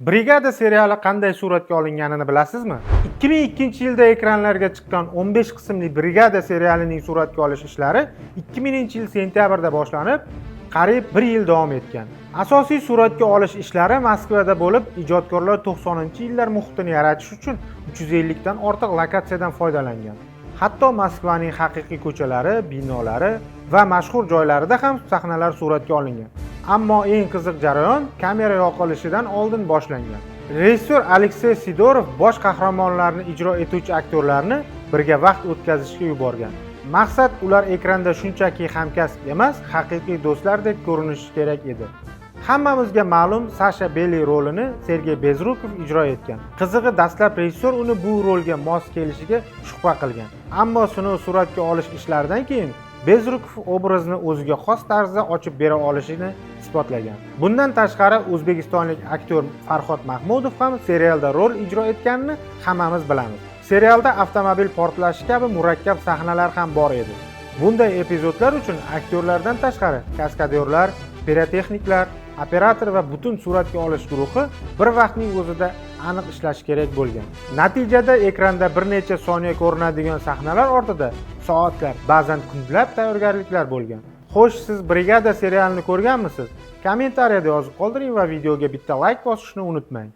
Brigada seriali qanday suratga olinganini bilasizmi? 2002-yilda ekranlarga chiqqan 15 qismli Brigada serialining suratga olish ishlari 2000-yil sentyabrda boshlanib, qariyb bir yil davom etgan. Asosiy suratga olish ishlari Moskvada bo'lib, ijodkorlar 90-yillar muhitini yaratish uchun 350 dan ortiq lokatsiyadan foydalangan. Hatto Moskvaning haqiqiy ko'chalari, binolari va mashhur joylarida ham sahnalar suratga olingan. Ammo eng qiziq jarayon kamera yoqilishidan oldin boshlangan. Rejissyor Aleksey Sidorov bosh qahramonlarni ijro etuvchi aktyorlarni birga vaqt o'tkazishga yuborgan. Maqsad ular ekranda shunchaki hamkasb emas, haqiqiy do'stlardek ko'rinishi kerak edi. Hammamizga ma'lum Sasha Beliy rolini Sergey Bezrukov ijro etgan. Qizig'i, dastlab rejissyor uni bu rolga mos kelishiga shubha qilgan. Ammo sinov suratga olish ishlaridan keyin Bezrukov obrazni o'ziga xos tarzda ochib bera olishini isbotlagan. Bundan tashqari, o'zbekistonlik aktyor Farhod Mahmudov ham serialda rol ijro etganini hammamiz bilamiz. Serialda avtomobil portlashi kabi murakkab sahnalar ham bor edi. Bunday epizodlar uchun aktyorlardan tashqari kaskadyorlar, pirotexniklar, operator va butun suratga olish guruhi bir vaqtning o'zida aniq ishlashi kerak bo'lgan. Natijada ekranda bir necha soniya ko'rinadigan sahnalar ortida soatlar, ba'zan kunlab tayyorgarliklar bo'lgan. Xo'sh, siz Brigada serialini ko'rganmisiz? Kommentariyada yozib qoldiring va videoga bitta layk bosishni unutmang.